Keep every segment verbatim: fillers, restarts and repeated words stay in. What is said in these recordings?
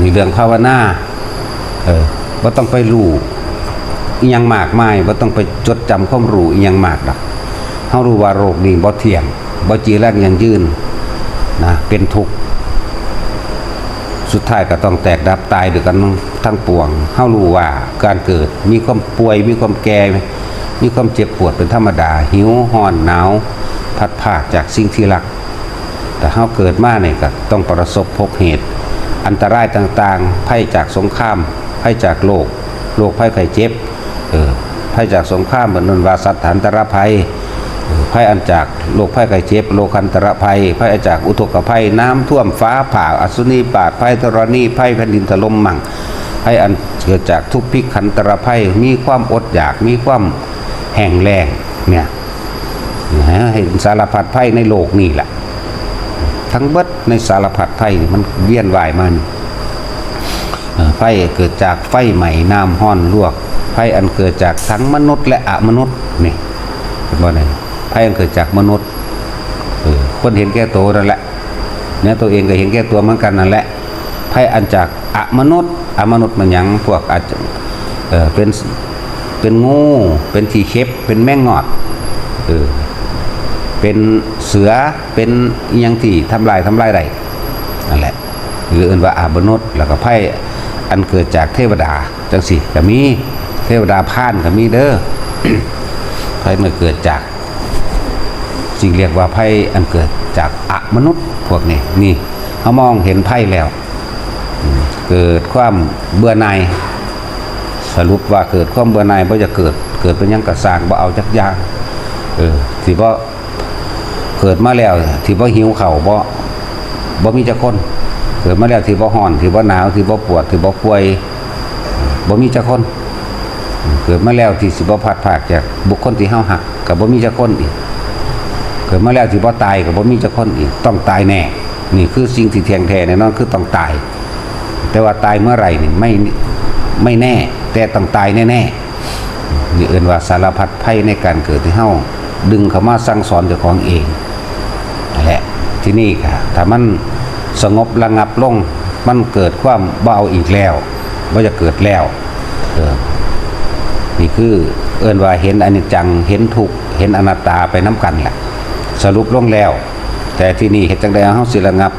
นี่เรื่องภาวนา เออ บ่ต้องไปรู้อิหยังมากมาย บ่ต้องไปจดจำความรู้อิหยังมากดอก เฮารู้ว่าโลกนี้บ่เที่ยง บ่จีรังยั่งยืน นะ เป็นทุกข์ สุดท้ายก็ต้องแตกดับตายด้วยกันทั้งปวง เฮารู้ว่าการเกิด มีความป่วย มีความแก่ มีความเจ็บปวดเป็นธรรมดา หิว ร้อน หนาว พลัดพรากจากสิ่งที่รัก แต่เฮาเกิดมาเนี่ยก็ต้องประสบพบเหตุอันตรายต่างๆ ภัยจากสงคราม ภัยจากโรค โรคภัยไข้เจ็บ เออ ภัยจากสงคราม เพิ่นว่าสัตว์อันตรภัย เออ ภัยอันจากโรคภัยไข้เจ็บ โรคอันตรภัย ภัยอันจากอุทกภัย น้ำท่วม ฟ้าผ่า อัศนีปาด ภัยธรณี ภัยแผ่นดินถล่มมั่ง ภัยอันเกิดจากทุพพิขันตรภัย มีความอดอยาก มีความแห้งแล้ง เนี่ย นะ เห็นสารพัดภัยในโลกนี่แหละ ทั้งเบิดในสารพัดภัยนี่มันเวียนว่ายมานี่ เอ่อ ภัยเกิดจากไฟไหม้ น้ำร้อนลวก ภัยอันเกิดจากทั้งมนุษย์และอมนุษย์ นี่ เห็นบ่เนี่ย ภัยอันเกิดจากมนุษย์ เออ คนเห็นแก่ตัวนั่นแหละ เนี่ย ตัวเองก็เห็นแก่ตัวเหมือนกันนั่นแหละ ภัยอันจากอมนุษย์ อมนุษย์มันหยัง พวกอาจจะ เอ่อ เป็น เป็นงู เป็นขี้เข็บ เป็นแมงงอด เออ เป็นเสือ เป็นอิหยังที่ทำลาย ทำลายได้ นั่นแหละ หรือเอิ้นว่าอมนุษย์ แล้วก็ภัยอันเกิดจากเทวดา จังซี้ก็มี เทวดาพรานก็มีเด้อ ภัยมันเกิดจาก สิ่งเรียกว่าภัยอันเกิดจากอมนุษย์พวกนี้ นี่ เฮามองเห็นภัยแล้ว อืม เกิดความเบื่อหน่าย สรุปว่าเกิดความเบื่อหน่าย บ่อยากเกิด เกิดเป็นหยังก็ซ่าง บ่เอาจักอย่าง เออ สิบ่ เกิดมาแล้ว สิบ่หิวข้าว บ่ บ่มีจักคน เกิดมาแล้ว สิบ่ร้อน สิบ่หนาว สิบ่ปวด สิบ่ป่วย บ่มีจักคน เกิดมาแล้ว ที่สิบ่พลัดพรากจากบุคคลที่เฮาฮัก ก็บ่มีจักคนอีก เกิดมาแล้ว สิบ่ตาย ก็บ่มีจักคนอีก ต้องตายแน่ นี่คือสิ่งที่เที่ยงแท้แน่นอน คือต้องตาย แต่ว่าตายเมื่อไหร่นี่ไม่ ไม่แน่ แต่ต้องตายแน่ๆ นี่เอิ้นว่าสารพัดภัยในการเกิดที่เฮาดึงเข้ามาสั่งสอนเจ้าของเอง นั่นแหละ ที่นี่ก็ถ้ามันสงบระงับลง มันเกิดความบ่เอาอีกแล้ว บ่อยากเกิดแล้ว เออ นี่คือเอิ้นว่าเห็นอนิจจัง เห็นทุกข์ เห็นอนัตตาไปนำกันแหละ สรุปลงแล้ว แต่ที่นี่เฮ็ดจั่งใดเฮาสิระงับ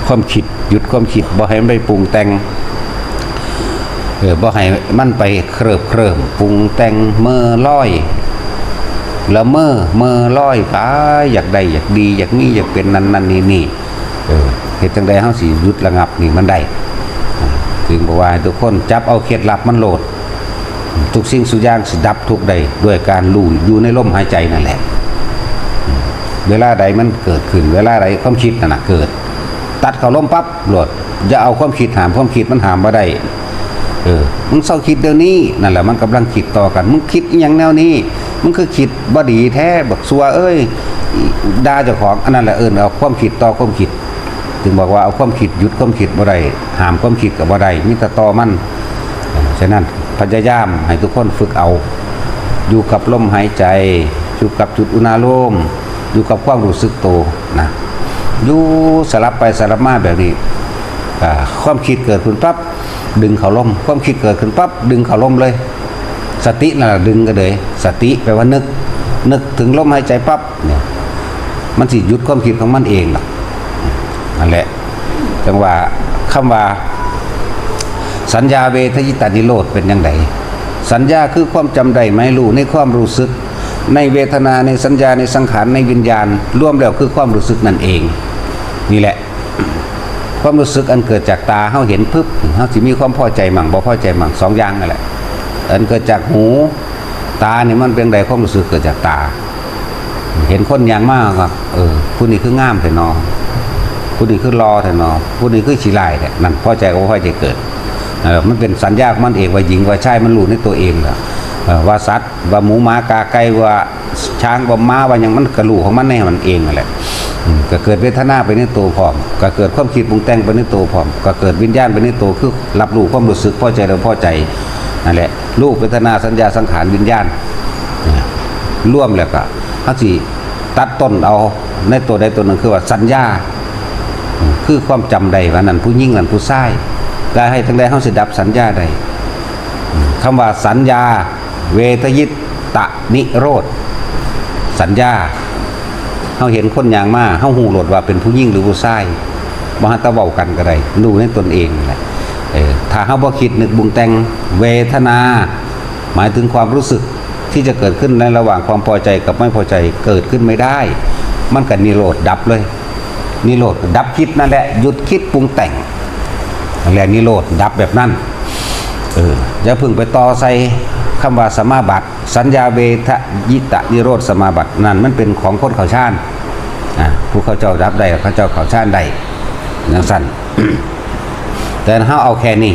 ความคิด หยุดความคิด บ่ให้มันไปปรุงแต่ง เออ บ่ให้มันไปเคลิบเคลิ้ม ปรุงแต่งเมอลอย ละเมอ เมอลอยไป อยากได้ อยากดี อยากมี อยากเป็น นั่นนั่นนี่นี่ เออ เฮ็ดจั่งใดเฮาสิหยุดระงับนี่มันได้ จึงบอกว่าให้ทุกคนจับเอาเคล็ดลับมันโลด ทุกสิ่งทุกอย่างสิดับทุกข์ได้ด้วยการรู้อยู่ในลมหายใจนั่นแหละ เวลาใดมันเกิดขึ้น เวลาใดความคิดนั่นน่ะเกิด ตัดเข้าลมปั๊บโลด อย่าเอาความคิดห้าม ความคิดมันห้ามบ่ได้ เออ มึงเซาคิดเดี๋ยวนี้ นั่นแหละ มันกำลังคิดต่อกัน มึงคิดอิหยังแนวนี้ มึงคือคิดบ่ดีแท้ บักซัวเอ้ย ด่าเจ้าของ อันนั้นแหละเอิ้นเอาความคิดต่อความคิด ถึงบอกว่าเอาความคิดหยุดความคิดบ่ได้ ห้ามความคิดก็บ่ได้ มีแต่ต่อมัน ฉะนั้นพยายามให้ทุกคนฝึกเอา อยู่กับลมหายใจ อยู่กับจุดอุณาโลม อยู่กับความรู้สึกตัวนะ อยู่สลับไปสลับมาแบบนี้ อ่า ความคิดเกิดขึ้นปั๊บ ดึงเข้าลม ความคิดเกิดขึ้นปั๊บ ดึงเข้าลมเลย สตินั่นแหละดึงก็เลย สติแปลว่านึก นึกถึงลมหายใจปั๊บเนี่ย มันสิหยุดความคิดของมันเองหรอก นั่นแหละ จั่งว่า คำว่า สัญญาเวทยิตานิโรธเป็นจั่งใด สัญญาคือความจำได้หมายรู้ในความรู้สึก ในเวทนา ในสัญญา ในสังขาร ในวิญญาณ รวมแล้วคือความรู้สึกนั่นเอง นี่แหละ ความรู้สึกอันเกิดจากตา เฮาเห็นปึ๊บ เฮาสิมีความพอใจมั่ง บ่พอใจมั่ง สองอย่างนั่นแหละ อันเกิดจากหู ตานี่มันเป็นใด ความรู้สึกเกิดจากตา เห็นคนย่างมาก็ เออ ผู้นี้คืองามแท้นอ ผู้นี้คือหล่อแท้นอ ผู้นี้คือขี้ร้ายแท้ นั่น พอใจกับบ่พอใจเกิด เออ มันเป็นสัญญาของมันเอง ว่าหญิงว่าชาย มันรู้ในตัวเองแหละ เออ ว่าสัตว์ ว่าหมูหมากาไก่ ว่าช้าง ว่าม้า ว่าหยัง มันก็รู้ของมันในมันเองนั่นแหละ อืม ก็เกิดเวทนาไปในตัวพร้อม ก็เกิดความคิดปรุงแต่งไปในตัวพร้อม ก็เกิดวิญญาณไปในตัว คือรับรู้ความรู้สึกพอใจหรือบ่พอใจ นั่นแหละ รูป เวทนา สัญญา สังขาร วิญญาณ รวมแล้วก็ เฮาสิตัดต้นเอาในตัวใดตัวหนึ่ง คือว่าสัญญา คือความจำได้ว่านั่นผู้หญิงนั่นผู้ชาย ก็เฮ็ดจั่งใดเฮาสิดับสัญญาได้ คำว่าสัญญา เวทยิตตนิโรธ สัญญา เฮาเห็นคนย่างมา เฮาฮู้โลดว่าเป็นผู้หญิงหรือผู้ชาย บ่ทันแต่เว้ากันก็ได้ รู้ในตนเองนั่นแหละ เออ ถ้าเฮาบ่คิดนึกปรุงแต่ง เวทนา หมายถึงความรู้สึกที่จะเกิดขึ้นในระหว่างความพอใจกับไม่พอใจ เกิดขึ้นไม่ได้ มันก็นิโรธดับเลย นิโรธดับคิดนั่นแหละ หยุดคิดปรุงแต่ง นั่นแหละนิโรธดับแบบนั้น เออ อย่าเพิ่งไปต่อใส่คำว่าสมาบัติ สัญญาเวทยิตนิโรธสมาบัติ นั่นมันเป็นของคนเข้าฌาน อ่ะ ผู้เขาเจ้าดับได้ เขาเจ้าเข้าฌานได้ จั่งซั้น แต่เฮาเอาแค่นี้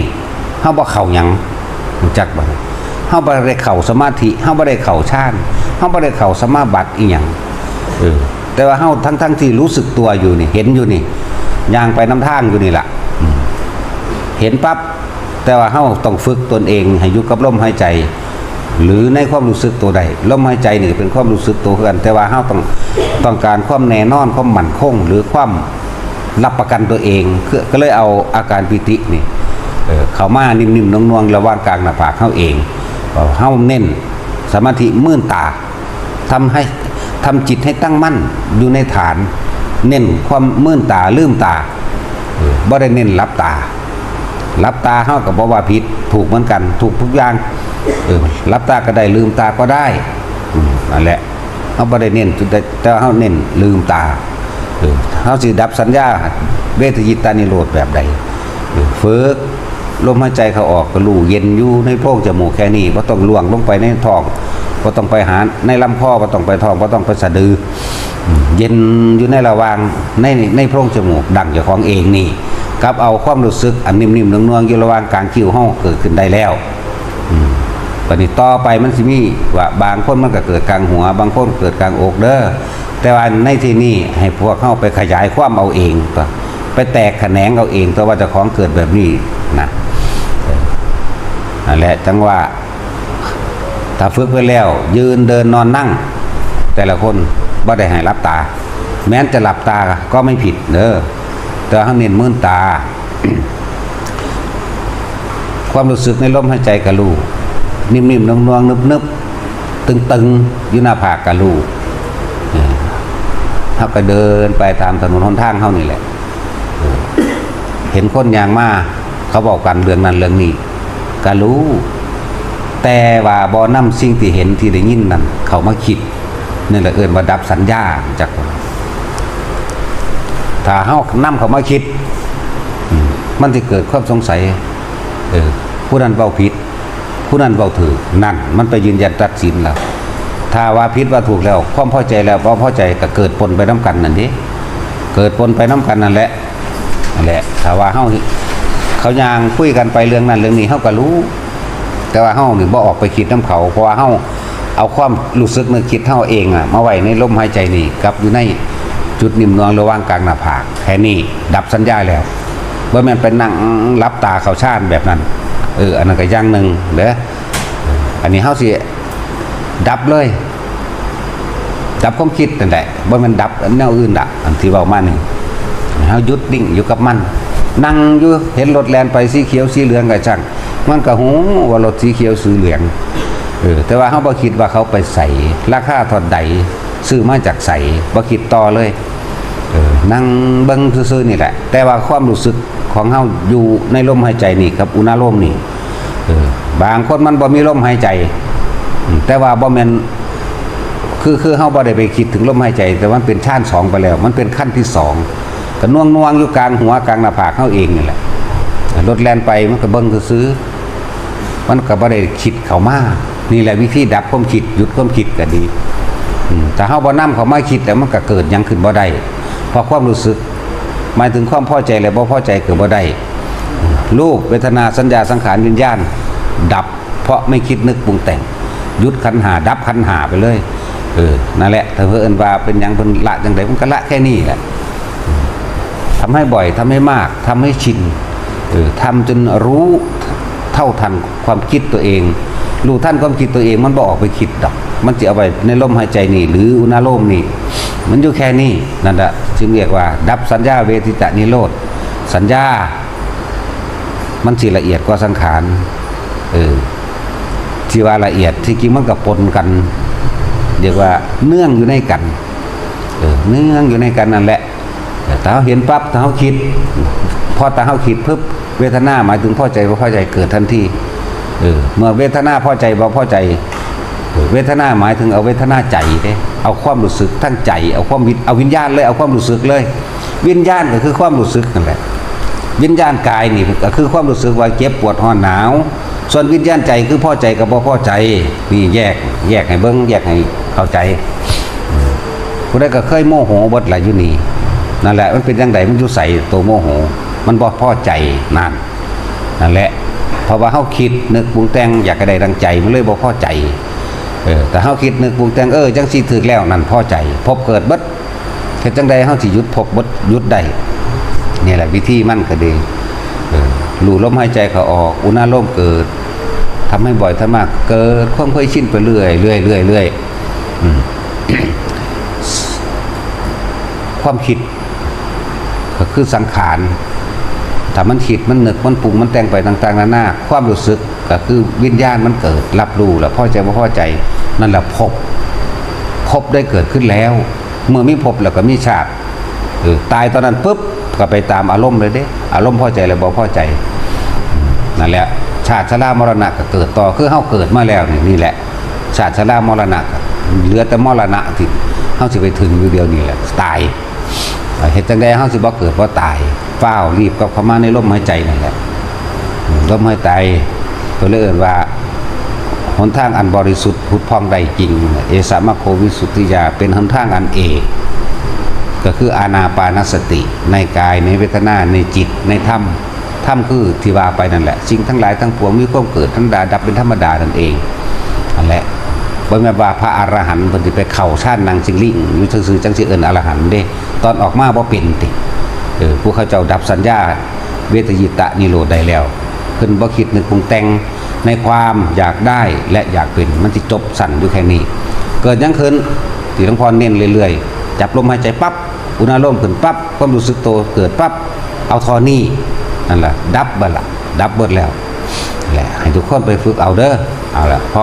เฮาบ่เข้าหยัง รู้จักบ่ เฮาบ่ได้เข้าสมาธิ เฮาบ่ได้เข้าฌาน เฮาบ่ได้เข้าสมาบัติอีหยัง เออ แต่ว่าเฮาทั้งๆที่รู้สึกตัวอยู่นี่ เห็นอยู่นี่ ย่างไปนำทางอยู่นี่ล่ะ อืม เห็นปั๊บ แต่ว่าเฮาต้องฝึกตนเองให้อยู่กับลมหายใจ หรือในความรู้สึกตัวใด ลมหายใจนี่ก็เป็นความรู้สึกตัวคือกัน แต่ว่าเฮาต้อง ต้องการความแน่นอน ความมั่นคง หรือความรับประกันตัวเอง คือ ก็เลยเอาอาการปีตินี่ เอ่อ เข้ามานิ่มๆ นวลๆ ระหว่างกลางหน้าผากเฮาเอง เอ่อ เฮาเน้นสมาธิมืนตา ทำให้ ทำจิตให้ตั้งมั่นอยู่ในฐาน เน้นความมืนตาลืมตา เออ บ่ได้เน้นหลับตา หลับตาเฮาก็บ่ว่าผิด ถูกเหมือนกัน ถูกทุกอย่าง เออ หลับตาก็ได้ ลืมตาก็ได้ อืม นั่นแหละ เฮาบ่ได้เน้นจุดใด แต่ว่าเฮาเน้นลืมตา เออ เฮาสิดับสัญญาเวทยิตานิโรธแบบใด เออ ฝึก ลมหายใจเข้าออกก็รู้เย็นอยู่ในโพรงจมูกแค่นี้ บ่ต้องล่วงลงไปในท้อง บ่ต้องไปหาในลำคอ บ่ต้องไปท้อง บ่ต้องไปสะดือ อืม เย็นอยู่ในระหว่าง ใน ในโพรงจมูกดั้งเจ้าของเองนี่ กับเอาความรู้สึกอันนิ่มๆ นวลๆ อยู่ระหว่างกลางคิ้วเฮาเกิดขึ้นได้แล้ว อืม บัดนี้ต่อไปมันสิมีว่าบางคนมันก็เกิดกลางหัว บางคนเกิดกลางอกเด้อ แต่ว่าในที่นี้ให้พวกเฮาไปขยายความเอาเองตั๊ว ไปแตกแขนงเอาเองตั๊ว ว่าเจ้าของเกิดแบบนี้นะ เออ นั่นแหละ จั่งว่า ถ้าฝึกไปแล้ว ยืน เดิน นอน นั่ง แต่ละคนบ่ได้ให้หลับตา แม้นจะหลับตาก็ไม่ผิดเด้อ แต่เฮาเน้นมืนตา ความรู้สึกในลมหายใจก็รู้ นิ่มๆ นวลๆ นึบๆ ตึงๆ อยู่หน้าผากก็รู้ เออ เฮาก็เดินไปตามถนนหนทางเฮานี่แหละ เออ เห็นคนย่างมา เขาเว้ากันเรื่องนั้นเรื่องนี้ ก็รู้ แต่ว่าบ่นำสิ่งที่เห็นที่ได้ยินนั่นเข้ามาคิด นั่นแหละเอิ้นว่าดับสัญญา จักบ่ ถ้าเฮานำเข้ามาคิด อืม มันสิเกิดความสงสัย เออ ผู้นั้นเว้าผิด ผู้นั้นเว้าถูก นั่น มันไปยืนยันตัดสินแล้ว ถ้าว่าผิดว่าถูกแล้ว ความพอใจแล้วบ่พอใจก็เกิดปนไปนำกันนั่นเด้ เกิดปนไปนำกันนั่นแหละ นั่นแหละ ถ้าว่าเฮา เขาย่างคุยกันไปเรื่องนั้นเรื่องนี้ เฮาก็รู้ แต่ว่าเฮานี่บ่ออกไปคิดนำเขา เพราะว่าเฮาเอาความรู้สึกนึกคิดเฮาเองอะ มาไว้ในลมหายใจนี่ กับอยู่ในจุดนิ่มนวลระหว่างกลางหน้าผาก แค่นี้ดับสัญญาแล้ว บ่แม่นไปนั่งหลับตาเข้าฌานแบบนั้น เออ อันนั้นก็อย่างหนึ่งเด้อ อันนี้เฮาสิดับเลย ดับความคิดนั่นแหละ บ่แม่นดับแนวอื่นละ อันที่เว้ามานี่ เฮาหยุดนิ่งอยู่กับมัน นั่งอยู่ เห็นรถแล่นไปสีเขียวสีเหลืองก็ช่าง มันก็ฮู้ว่ารถสีเขียวสีเหลือง เออ แต่ว่าเฮาบ่คิดว่าเขาไปไส ราคาเท่าใด ซื้อมาจากไส บ่คิดต่อเลย เออ นั่งเบิ่งซื่อๆนี่แหละ แต่ว่าความรู้สึกของเฮาอยู่ในลมหายใจนี่กับอุณาโลมนี่ เออ บางคนมันบ่มีลมหายใจ อืม แต่ว่าบ่แม่น คือ คือเฮาบ่ได้ไปคิดถึงลมหายใจ แต่มันเป็นฌานสองไปแล้ว มันเป็นขั้นที่สอง ก็น่วงๆอยู่กลางหัวกลางหน้าผากเฮาเองนี่แหละ รถแล่นไปมันก็เบิ่งซื่อๆ มันก็บ่ได้คิดเข้ามา นี่แหละวิธีดับความคิด หยุดความคิดก็ดี อืม ถ้าเฮาบ่นำเข้ามาคิดแล้วมันก็เกิดหยังขึ้นบ่ได้ เพราะความรู้สึก หมายถึงความพอใจและบ่พอใจเกิดบ่ได้ รูป เวทนา สัญญา สังขาร วิญญาณ ดับ เพราะไม่คิดนึกปรุงแต่ง หยุดขันธ์ห้า ดับขันธ์ห้าไปเลย เออ นั่นแหละ ถ้าเพิ่นว่าเป็นหยังเพิ่นละจั่งใด เพิ่นก็ละแค่นี้แหละ ทำให้บ่อย ทำให้มาก ทำให้ชิน เออ ทำจนรู้เท่าทันความคิดตัวเอง รู้ทันความคิดตัวเอง มันบ่ออกไปคิดดอก มันสิเอาไว้ในลมหายใจนี่ หรืออุณาโลมนี่ มันอยู่แค่นี้ นั่นแหละจึงเรียกว่าดับสัญญาเวทิตะนิโรธ สัญญา มันสิละเอียดกว่าสังขาร เออ ที่ว่าละเอียด ที่จริงมันก็ปนกัน เรียกว่าเนื่องอยู่ในกัน เออ เนื่องอยู่ในกันนั่นแหละ แต่เฮาเห็นปั๊บ แต่เฮาคิด พอแต่เฮาคิดปุ๊บ เวทนาหมายถึงพอใจบ่พอใจเกิดทันที เออ เมื่อเวทนาพอใจบ่พอใจ เออ เวทนาหมายถึงเอาเวทนาใจเด้ เอาความรู้สึกทั้งใจ เอาความวิเอาวิญญาณเลย เอาความรู้สึกเลย วิญญาณก็คือความรู้สึกนั่นแหละ วิญญาณกายนี่ก็คือความรู้สึกว่าเจ็บปวดร้อนหนาว ส่วนวิญญาณใจคือพอใจกับบ่พอใจ นี่แยก แยกให้เบิ่ง แยกให้เข้าใจ ผู้ใดก็เคยโมโหเบิดล่ะอยู่นี่ นั่นแหละ มันเป็นจั่งใด มันอยู่ไส ตัวโมโห มันบ่พอใจ นั่น นั่นแหละ เพราะว่าเฮาคิดนึกปรุงแต่งอยากให้ได้ดังใจ มันเลยบ่พอใจ เออ แต่เฮาคิดนึกปรุงแต่ง เออ จั่งสิถืกแล้ว นั่นพอใจ ภพเกิดเบิด เฮ็ดจั่งใดเฮาสิหยุดภพเบิด หยุดได้ นี่แหละวิธีมันก็ดี เออ รู้ลมหายใจเข้าออก อุณาโลมเกิด ทำให้บ่อย ทำมาก เกิดความเคยชินไปเรื่อย เรื่อย เรื่อย เรื่อย อืม ความคิด ก็คือสังขาร ถ้ามันคิด มันนึก มันปรุง มันแต่งไปต่างๆ นานา ความรู้สึก ก็คือวิญญาณมันเกิด รับรู้ แล้วพอใจบ่พอใจ นั่นแหละภพ ภพได้เกิดขึ้นแล้ว เมื่อมีภพแล้วก็มีชาติ เออ ตายตอนนั้นปุ๊บ ก็ไปตามอารมณ์เลยเด้ อารมณ์พอใจแล้วบ่พอใจ นั่นแหละ ชาติชรามรณะก็เกิดต่อ คือเฮาเกิดมาแล้วนี่ นี่แหละ ชาติชรามรณะ เหลือแต่มรณะที่เฮาสิไปถึงอยู่เดียวนี่แหละ ตาย เฮ็ดจั่งใดเฮาสิบ่เกิดบ่ตาย ฟ้าวรีบกลับเข้ามาในลมหายใจนั่นแหละ ลมหายใจ เพิ่นเลยเอิ้นว่า หนทางอันบริสุทธิ์ผุดผ่องได้จริง เอสะมัคโควิสุทธิยา เป็นหนทางอันเอก ก็คืออานาปานสติ ในกาย ในเวทนา ในจิต ในธรรม ธรรมคือที่ว่าไปนั่นแหละ สิ่งทั้งหลายทั้งปวงมีความเกิดธรรมดา ดับเป็นธรรมดานั่นเอง นั่นแหละ บ่แม่นว่าพระอรหันต์เพิ่นสิไปเข้าฌานนั่งสิงลิงอยู่ซื่อๆ จั่งสิเอิ้นอรหันต์เด้ ตอนออกมาบ่เป็นติ เออ ผู้เขาเจ้าดับสัญญาเวทยิตะนิโรธได้แล้ว เพิ่นบ่คิดนึกปรุงแต่งในความอยากได้และอยากเป็น มันสิจบสั้นอยู่แค่นี้ เกิดหยังขึ้น ที่หลวงพ่อเน้นเรื่อยๆ จับลมหายใจปั๊บ อุณาโลมขึ้นปั๊บ ความรู้สึกตัวเกิดปั๊บ เอาเท่านี้ นั่นแหละ ดับเบิดละ ดับเบิดแล้ว แหละ ให้ทุกคนไปฝึกเอาเด้อ เอาละ พอ